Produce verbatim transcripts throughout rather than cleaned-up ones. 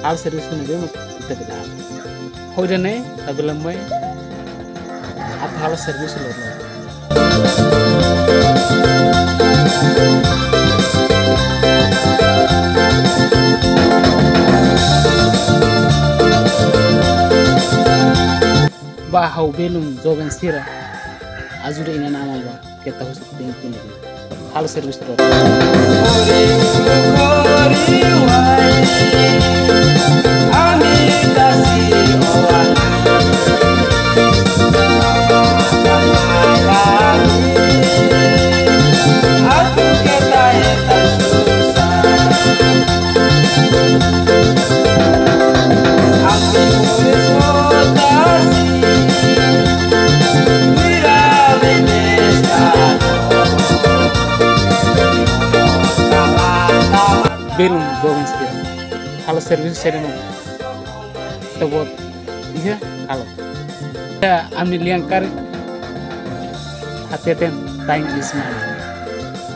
halo servisu ne'ebé mak ita bele halo. Ho ida-ne'e, ita bele mai atu halo servisu loroloron. Ba ha'u belun joven sira, ajuda inan-aman ba keta husi tempu ne'e. Halo servisu loroloron. Belun joven sira, halo servisu sira no. Tebot. Iya, halo. Ya, ami-nia lian karik hateten time is money.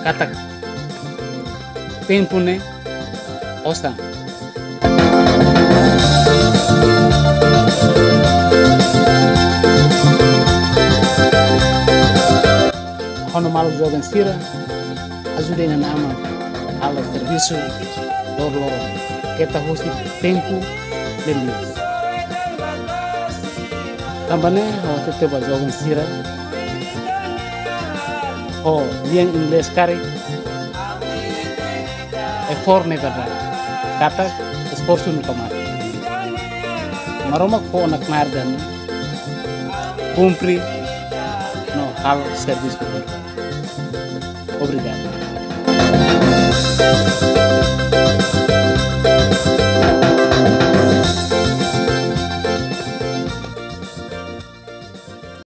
Katak tempu ne'e osan. Ho ha'u-nia maluk joven sira, ajuda inan-aman halo servisu loroloron. Keta husi tempu ne'e liu. Tanba ne'e ha'u hatete ba joven sira, ho lian Inglés karik, effort never die. Katak esforsu nunka mate. Maromak fó ona knaar ida-ne'e, kumpre no halo servisu. Obrigadu.